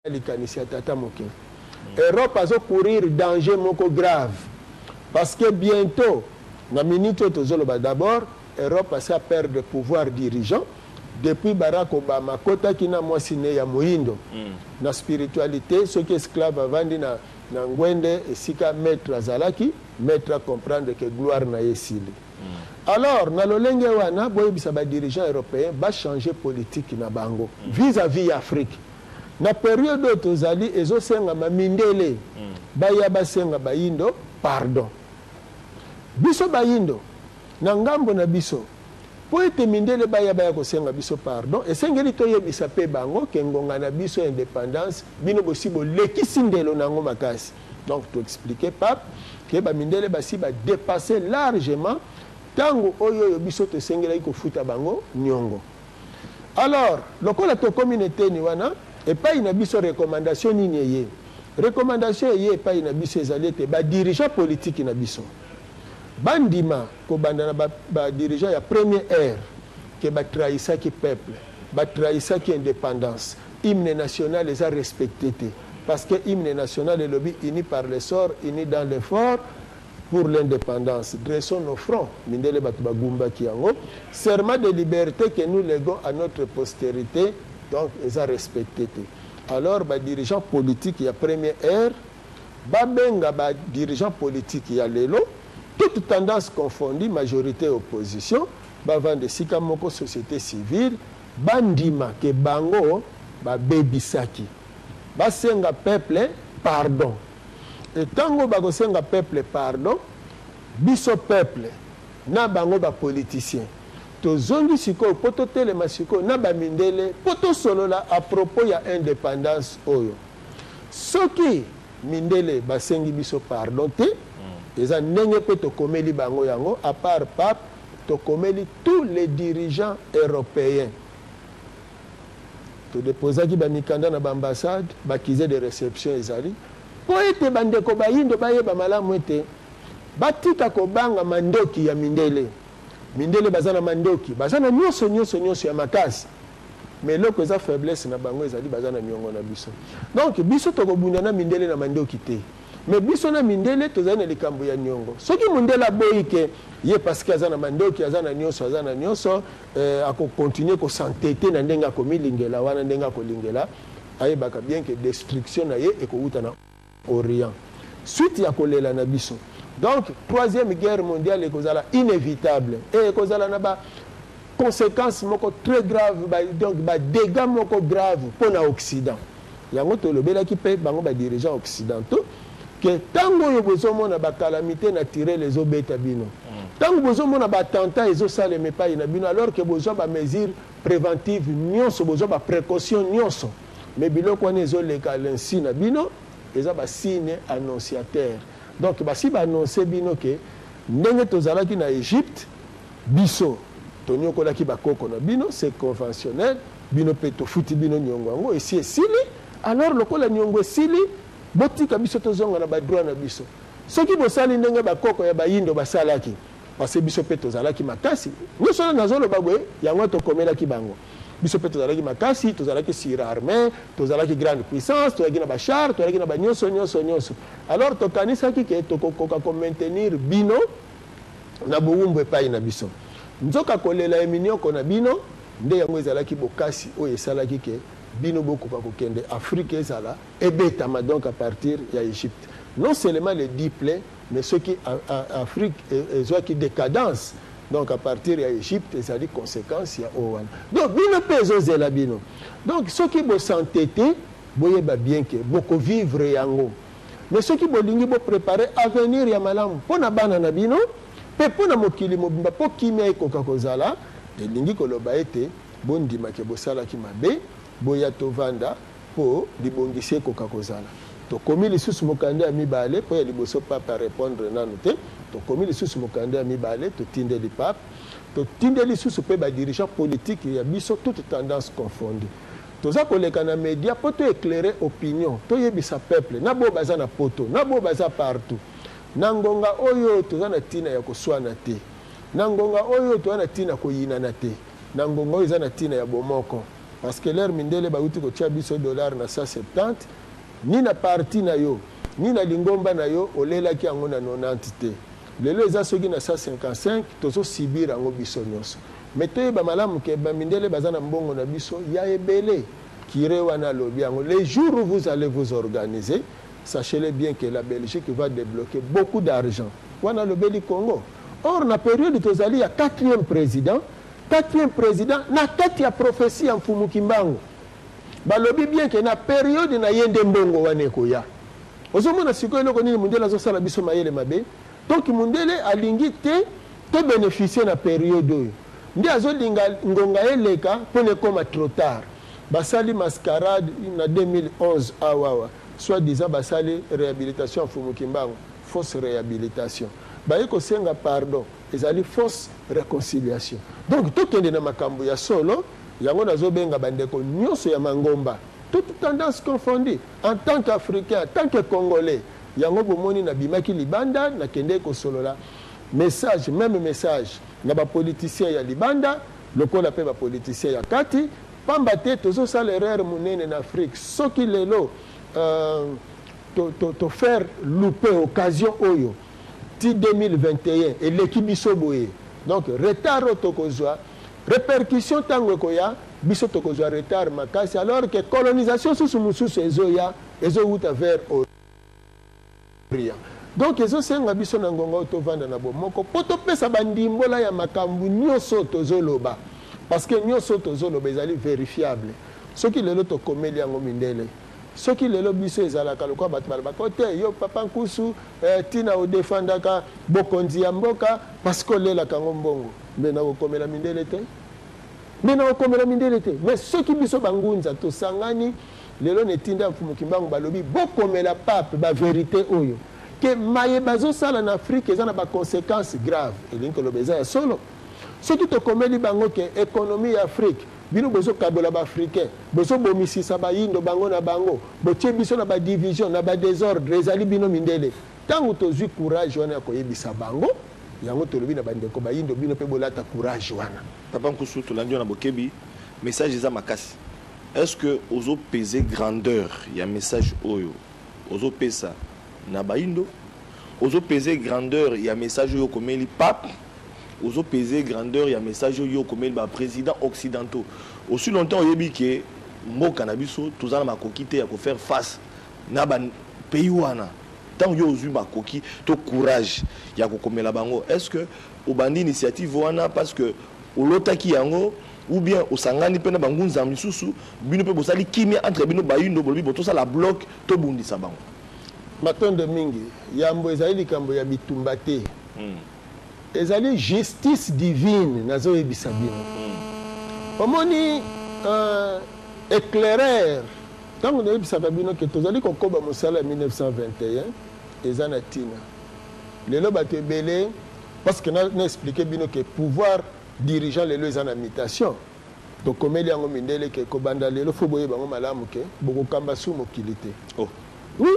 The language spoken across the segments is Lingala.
Likanisi ya tata mokeli. Europe azo courir danger moko grave parce que bientot na minute oyo tozoloba d'abord Europe asi a perdre pouvoir dirigeant depuis Barack Obama akotaki na mwasi ne ya moyindo na spiritualite soki esclave avandi na na ngwende esika maitre azalaki maitre a comprendre que gloire na ye esili alors na lolenge wana boyebisa ba dirigeants europeens ba changer politique na bango vis à vis ya Afrique. Na periode oyo tozali ezosengama mindele baya basenga bayindo pardon. Biso bayindo na ngambo na biso po ete mindele baya baya kosenga biso pardon esengeli toyebisa pe bango ke ngonga na biso ya independance bino bosi bolekisi ndelo na yango makasi. Donc to expliquer pape ke ba mindele basi ba depasser largement tango oyo oyo biso tosengelaki kofuta bango niongo. Alors, lokola tokomi na eteni wana, epayi na biso recommandation nini eye? Recommandation eye epayi na biso ezali ete ba dirigeants politiques na biso bandima kobanda na ba ba dirigeants ya premier heure que ba trahisaki peuple, ba trahisaki independance, hymne national eza respecter te parce que hymne national elobi unis par le sort, unis dans l'effort, Pour l'independance, dressons nos fronts, mindele batu bagumbaki yango, serment de liberte que nous leguons à notre posterite, donc eza respecte te. Alors ba dirigeants politiques ya premier heure babenga ba dirigeants politiques ya lelo, toutes tendances confondues, majorite et opposition, bavanda esika moko, societe civile, bandima que bango babebisaki, basenga peuple pardon. Et tango bakosenga peuple pardon, biso peuple na bango ba politiciens tozongi sikoyo po totelema sikoyo na ba mindele po tosolola à propos ya independance oyo. Soki mindele basengi biso pardon te, eza ndenge pe tokomeli bango yango, à part pape, tokomeli tous les dirigeants europeens. To deposaki ba mikanda na ba ambassades, ba accusés de reception ezali mpo ete ba ndeko bayindo bayeba malamu ete batika kobanga mandoki ya mindele. Mindele baza na mandoki, baza na nionso nionso nionso ya makasi mais eloko eza faiblesse na bango ezali baza na niongo na biso. Donc biso tokobunda na mindele na mandoki te. Mais biso na mindele tozali na likambo ya niongo. Soki mundele aboyi que ye parce que aza na mandoki, aza na nionso, aza na nionso, eh, ako continuer ko s'enteter na ndenge akomilingela wana ndenge akolingela, ayebaka bien que destruction na ye ekowuta na Orient. Suite ya kolela na biso. Donc troisième guerre mondiale ekozala inevitable et ekozala na ba consequences moko très grave, ba, donc ba degats moko grave mpo na Occident. Yango tolobelaki pe bango ba dirigeants occidentaux que tango oyo bozomona ba calamites naturelles ezobeta bino, tango bozomona ba attentats ezosalema epayi na bino alors que bozwa ba mesures preventives nionso, bozwa ba precautions nionso, mais biloko wana ezoleka à l'insu na bino, eza ba signes annonciateurs. Donc basi ba annoncer bino que ndenge tozalaki na Egypte, Biso toniokolaki ba koko na bino, c'est conventionnel, bino pe tofuti bino niongo yango esi esili, alors lokola niongo esili botika biso tozonga na ba droits na biso. Soki bosali ndenge ba koko ya bayindo basalaki, parce que biso pe tozalaki makasi, nionso wana nazoloba boye yango wana tokomelaki bango, biso pe tozalaki makasi, tozalaki surarmes, tozalaki grande puissance, tozalaki na ba chars, tozalaki na ba nionso nionso nionso, alors tokanisaki que tokokoka ko maintenir bino na bowumbu epayi na biso. Nzoka kolela ya minioko na bino nde yango ezalaki bokasi oyo esalaki ke bino bokoka kokende Afrique ezala ebetama donc à partir ya Egypte. Non seulement les 10 plaies mais soki Afrique ezwaki decadence donc à partir ya Egypte ezali consequence ya oyo wana. Donc bino pe ezozela bino. Donc soki bo s'enteter boyeba bien ke boko vivre yango. Mais soki bolingi bo preparer avenir ya malamu mpo na bana na bino mpe mpo na mokili mobimba mpo kimia ekoka kozala, elingi koloba ete bondima ke bosalaki mabe, boya tovanda mpo libongisi ekoka kozala. Tokomi lisusu mokanda ya mibale, mpo ya liboso Pape a repondre nanu te, tokomi lisusu mokanda ya mibale totindeli Pape, totindeli lisusu mpe ba dirigeants politiques ya biso toutes tendances confondues. Toza koleka na media po to eclairer opinion, toyebisa peuple na boyo baza na poto, na boyo baza partout. Na ngonga oyo toza na tina ya koswana te. Na ngonga oyo toza na tina koyinana te. Na ngonga oyo eza na tina ya bomoko. Parce que l'heure mindele bauti kotia biso dollar na 170, ni na parti na yo ni na lingomba na yo olelaki yango na 90 te. Lelo eza soki na 155, tozosibir yango biso nyonso. Mais toyeba malamu ke bamindele baza na mbongo na biso ya ebele. Curé wana alobi yango: les jours où vous allez vous organiser, sachez-le bien que la Belgique va débloquer beaucoup d'argent. Wana alobeli Congo. Or na période tozali ya quatrième président, quatrième président na kati ya prophétie ya Mfumu Kimbangu, balobi bien ke na période na ye nde mbongo wana ekoya. Ozomona sikoyo eloko nini mundele azosala biso mayele mabe. Donc mundele alingi te tobénéficie na période oyo, nde azolinga ngonga eleka mpona ekóma trop tard. Basali mascarade na 2011 awawa, soit disant basali réhabilitation ya Mfumu Kimbangu, fausse réhabilitation. Baye kosenga pardon, ezali fausse réconciliation. Donc tokende na makambo ya solo. Yango nazobenga bandeko nyonso ya mangomba, toute tendance confondue, en tant qu'Africain, en tant que Congolais. Yango bomoni nabimaki libanda, nakende kosolola message, même message na bapoliticien ya libanda lokola mpe bapoliticien ya kati. Pamba te tozosala erreur monene na Afrique soki lelo to faire louper occasion oyo ti 2021 eleki biso boye. Donc retard oyo tokozwa, répercussion ntango ekoya, biso tokozwa retard makasi, alors que colonisation susu mosusu ezoya, ezowuta vers Orient. Donc ezosenga biso na ngonga oyo tovanda na bomoko mpo topesa bandimbola ya makambo nyonso tozoloba, parce que nyonso tozoloba ezali vérifiable. Soki lelo tokomeli yango mindele, soki lelo biso ezalaka lokola bato balobaka te: yo papa Nkusu, ntina odefandaka bokonzi ya mboka parce que olelaka yango mbongo. Me nakokomela mindele te, me nakokomela mindele te. Mais soki biso bangunza tosangani lelo na etinda ya Mfumu Kimbangu, balobi bokomela pape bavérité oyo ke maye bazosala na Afrique eza na baconséquence grave, elingi koloba eza ya solo. Soki tokomeli bango ke économie ya Afrique, bino bozokabola baafricain, bozobomisisa bayindo bango na bango, botie biso na badivision, na badésordre, ezali bino mindele. Ntango tozwi courage wana ya koyebisa bango yango, tolobi na bandeko bayindo, bino mpe bolata courage wana. Papa Nkusu, tolandi yo na bokebi. Message eza makasi. Est ce que ozopese grandeur ya message oyo ozopesa na bayindo, ozopese grandeur ya message oyo okomeli pape, ozopese grandeur ya message oyo okomeli baprésident occidentaux, aussi longtemps oyebi ke mboka na biso toza na makoki te ya kofaire face na bapays wana? Ntango yo ozwi makoki to courage ya kokomela bango, est ce que obandi initiative wana parce que olotaki yango, ou bien osangani mpe na bangunza misusu, bino mpe bosali kimia entre bino bayindo, bolobi bo tosala bloc, tobundisa bango? Matondo mingi. Yambo, ezali likambo ya bitumba te. Ezali justice divine. Nazoyebisa bino, omoni éclaireur, ntango nayebisaka bino ke tozali kokoba mosala ya 1921, eza na ntina. Lelo bato ebele, parce que na expliqué bino ke pouvoir dirigeant lelo eza na mutation. Tokomeli yango mindele ke kobanda lelo, fo boyeba yango malamu ke bokokamba su mokili te. Oh. Oui,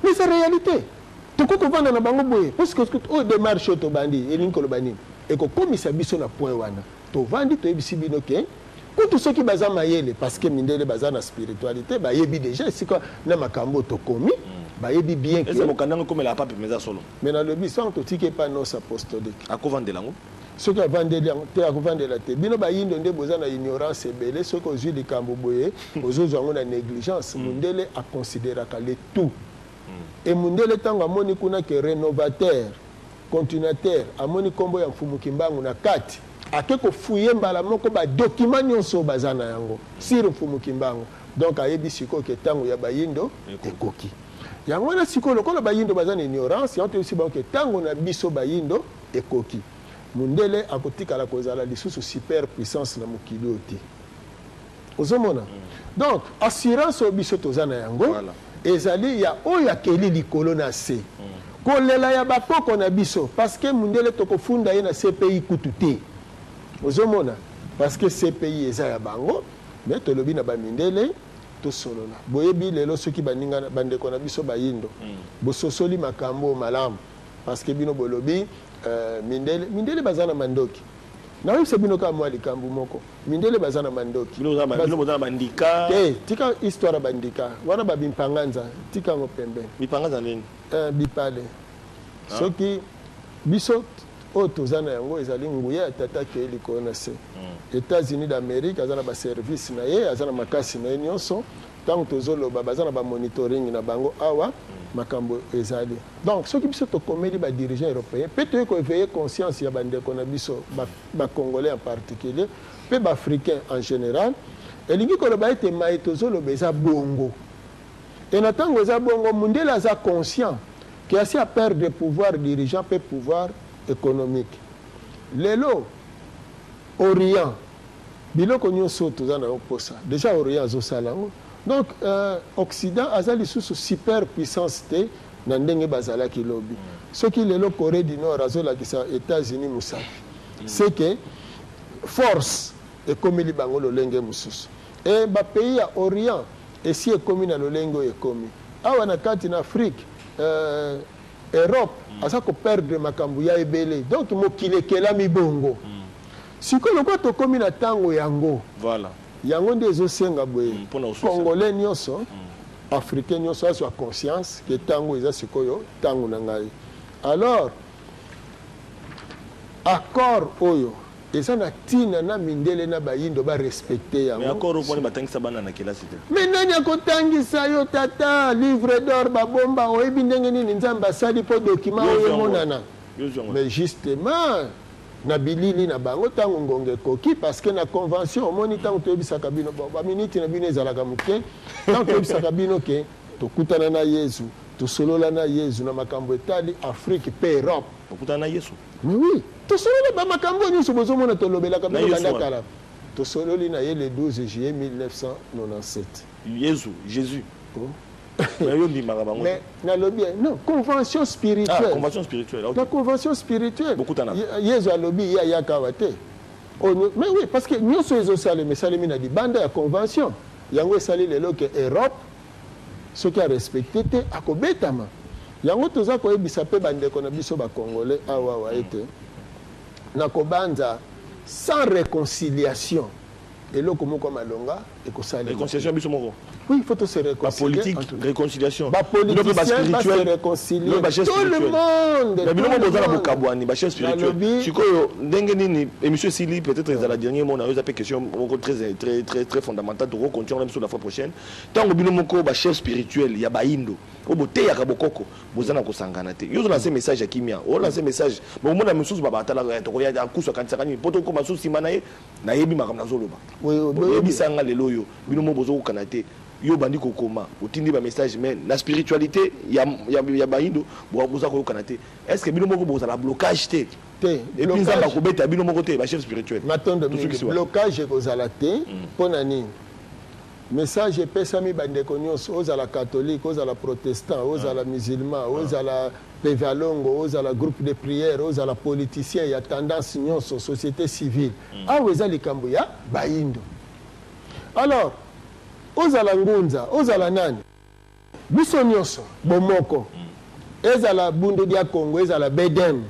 mais c'est réalité. Tokoki kovanda na bango boye, parce que oyo démarche oyo tobandi elingi koloba nini? Ekokomisa biso na point wana tovandi, toyebisi bino ke kutu soki baza mayele, parce que mindele baza na spiritualité, bayebi déjà esika na makambo tokomi, bayebi bien ke mokanda yango ekomela pape, mais eza solo. Mais nalobi sango totiki epa nonce apostolique. Akovandela yango? Soki avandeli yango te, akovandela te. Bino bayindo nde boza na ignorance ebele. Soki ozwi likambo boye, ozozwa yango na négligence. Mundele aconsidéraka le tout. E mundele, ntango amoni kuna ke rénovateur, continuateur, amoni nkombo ya Mfumu Kimbangu na kati, ake kofuye mbala moko badocument nyonso oyo baza na yango sur Mfumu Kimbangu. Donc ayebi sikoyo ke ntango ya bayindo ekoki. Yango wana sikoyo, lokola bayindo baza na ignorance, yango toyebisi bango ke ntango na biso bayindo ekoki. Mundele akotikala kozala lisusu super puissance na mokili oyo te. Ozomona? Donc assurance oyo biso toza na yango ezali ya oyo akeli likolo na se. Kolela ya bakoko na biso, parce que mundele tokofunda ye na CPI kutu te. Ozomona? Parce que CPI eza ya bango. Mais tolobi na bamindele, tosolola. Boyebi lelo soki baninga, bandeko na biso bayindo, bososoli makambo malamu, parce que bino bolobi mindele baza na mandoki. Nakoyebisa bino kaka mwa likambo moko. Mindele baza na mandoki. Bino boza na bandika. Te, tika histoire ya bandika wana, ba bimpanganza, tika yango pembeni. Bipanganza ndeni? Bipale. Soki biso oyo toza na yango ezali nguya ya tata akei likolo na se. États-Unis d'Amérique aza na baservice na ye, aza na makasi na ye nyonso. Ntango tozoloba, baza na bamonitoring na bango awa, makambo ezali. Donc soki biso tokomeli badirigeant européen mpe toyei koéveiller conscience ya bandeko na biso bacongolais en particulier mpe baafricain en général, elingi koloba ete maye tozoloba eza bongo. E na ntango eza bongo, mundele aza conscient ke asi aperdre pouvoir dirigeant mpe pouvoir économique. Lelo Orient, biloko nyonso oyo toza na yango mposa, déjà Orient azosala yango. Donc Occident aza lisusu super puissance te na ndenge bazalaki lobi. Soki lelo Corée du Nord azolakisa États-Unis mosapi, c'est que force ekomeli bango lolenge mosusu. E bapays ya Orient esi ekomi na lolenge oyo ekomi awa na kati na Afrique. Europe aza koperdre makambo ya ebele. Donc mokili ekelami bongo. Sikoyo lokola tokómi na ntango yango, yango nde ezosenga boye: mpona kosusa. Congolais nyonso, africain nyonso azwa conscience ke ntango eza sikoyo ntango na ngai. Alors accord oyo eza na ntina na mindele na bayindo barespecte Mais yango. Accord oyo, batangisa bana na kelasi te. Mais nani akotangisa yo, tata? Livre d'or babomba, oyebi ndenge nini Nzambe asali mpo document oyo emonana? Yo zwi yango. Mais justement, na bilili na bango, ntango ngonga ekoki, parce que na convention omoni, ntango toyebisaka bino, bon, baminiti na bino ezalaka moke, ntango toyebisaka bino ke tokutana na Yezu, tosolola na Yezu na makambo etali Afrique mpe Europe. Okutana na Yesu? Mais oui, tosolola bamakambo oyo nyonso bozomona tolobelaka Na bino Yesu banda wana. kala. Tosololi na ye le 12 juillet 1997. Yesu, Jésus? Oh. Mais yo ndimaka bango? Mais nalobi non, convention Ah, spirituelle. Convention spirituelle, ok. Na convention spirituelle. Bokutana. Yezu alobi ye ayaka awa te. Mais oui, parce que nyonso ezosalema esalemi na libanda ya convention. Yango esali lelo ke Europe soki arespecte te, akobetama. Yango toza koyebisa mpe bandeko na biso bacongolais awa awa ete na kobanza, sans réconciliation, eloko moko ya malonga ekosalema. Réconciliation biso moko. Oui, il faut to se réconcilier. Bapolitique, réconciliation. Bapoliticien ba se réconcilier, tout le monde. Mais bino tout le boza na monde. bokabwani, bachef spirituel. Nalobi- Sikoyo ndenge nini? Émission esili, peut-être ezala dernier mot na yo. Eza mpe question moko très très très très fondamentale, tokocontinue na biso la fois prochaine. Ntango bino moko bachef spirituel ya bayindo oyo boteyaka bokoko boza na kosangana te, yo ozolance message ya kimia, olance message, bomona misusu babatalaka, tokoya akusu akanisaka nini mpo tokoma susu nsima na ye. Nayebi makambo nazoloba. Oui. Oyebisanga lelo oyo bino mo bozokokana te, yo bandi kokoma, otindi bamessage, mais na spiritualité ya bayindo boza koyokana te. Est ce que bino moko bozala blocage te? Te. Et puis Nzambe akobeta bino moko te, bachef spirituel? Matondo mingi. Tosukisi wana. Blocage ekozala te. Mpo na nini? Message epesami bandeko nyonso, ozala catholique, ozala protestant, ozala musulman, ozala pevalongo, ozala groupe de prière, ozala politicien ya tendance nyonso, société civile. Awa eza likambo ya bayindo. Alors ozala ngunza, ozala nani, biso nyonso bomoko. Ezala Bundu dia Congo, ezala BDM,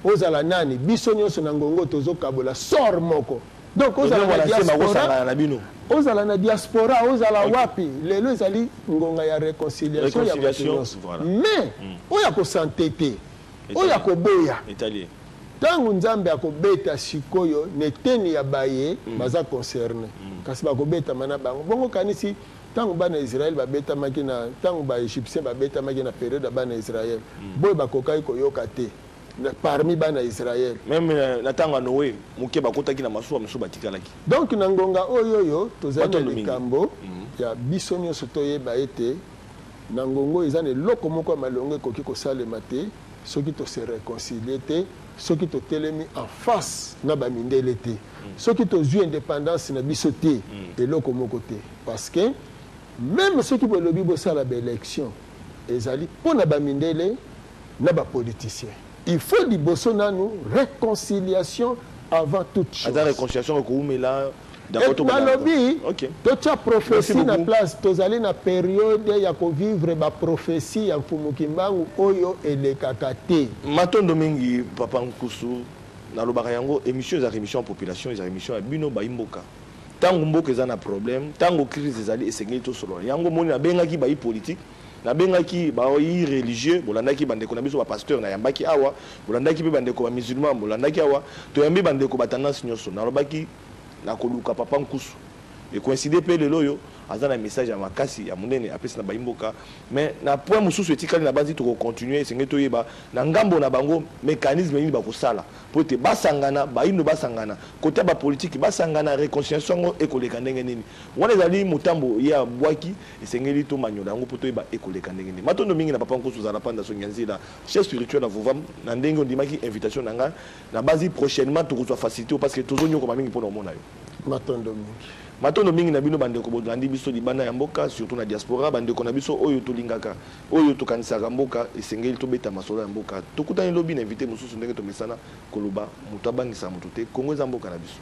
ozala nani, biso nyonso na ngongo tozokabola sort moko. Donc ozala na diaspora, Bakosangana na bino. Ozala na diaspora, ozala wapi, lelo ezali ngonga ya réconciliation ya bato Réconciliation, nyonso. Voilà. Mais oyo akosante te, oyo akoboya, Etali. ntango Nzambe akobeta sikoyo na eteni ya baye baza concerné, kasi bakobetama na bango bongo. Kanisi ntango bana Israele babetamaki, na ntango baégyptien babetamaki na période ya bana Israele, boye bakokaki koyoka te parmi bana Israele. Même na ntango ya Noé, moke bakotaki na masuwa, mosusu batikalaki. Donc na ngonga oyo tozali na Matondo mingi. likambo ya biso nyonso toyeba ete na ngongo eza na eloko moko ya malongo ekoki kosalema te soki tose réconcilie te, soki totelemi en face na bamindele te, soki tozwi indépendance na biso te, eloko moko te. Parce que même soki bolobi bosala baélection, ezali mpo na bamindele na bapoliticien. Il faut liboso nanu réconciliation avant toute chose. Aza réconciliation ekoumela. D'accord, tobanda. Nalobi, totya prophétie Merci na beaucoup. place. Tozali na période ya kovivre baprophétie ya Mfumu Kimbangu oyo elekaka te. Matondo mingi, papa Nkusu. Nalobaka yango, émission ezalaka émission ya population, ezalaka émission ya bino bayi mboka. Ntango mboka eza na problème, ntango crise ezali, esengeli tosolola yango. Moni nabengaki bayi politique, nabengaki bayi religieux, bolandaki bandeko na biso bapasteur nayambaki awa, bolandaki mpe bandeko bamusulman, bolandaki awa, toyambi bandeko batendance nyonso. Nalobaki nakoluka papa Nkusu, ecoïncider mpe lelo oyo aza na message ya makasi ya monene apesi na bayimboka. Mais na point mosusu etikali na banzi, tokocontinuer. Esengeli toyeba na ngambo na bango mécanisme nini bakosala po ete basangana, bayindo basangana, kote ya bapolitike basangana, réconciliation yango ekoleka ndenge nini. Wana ezali motambo ye abwaki, esengeli tomanyola yango mpo toyeba ekoleka ndenge nini. Matondo mingi na papa Nkusu ozala panda songi ya nzela, chef spirituel ya Vovam, na ndenge ondimaki invitation na ngai. Na basi prochainement tokozwa facilité parce que tozonyokoma mingi mpona omona yo. Matondo mingi. Matondo mingi na bino bandeko bolandi biso libanda ya mboka, surtout na diaspora, bandeko na biso oyo tolingaka, oyo tokanisaka mboka. Esengeli tobeta masolo ya mboka. Tokutani lobi na invité mosusu ndenge tomesana koloba. Moto abangisa moto te, Kongo eza mboka na biso.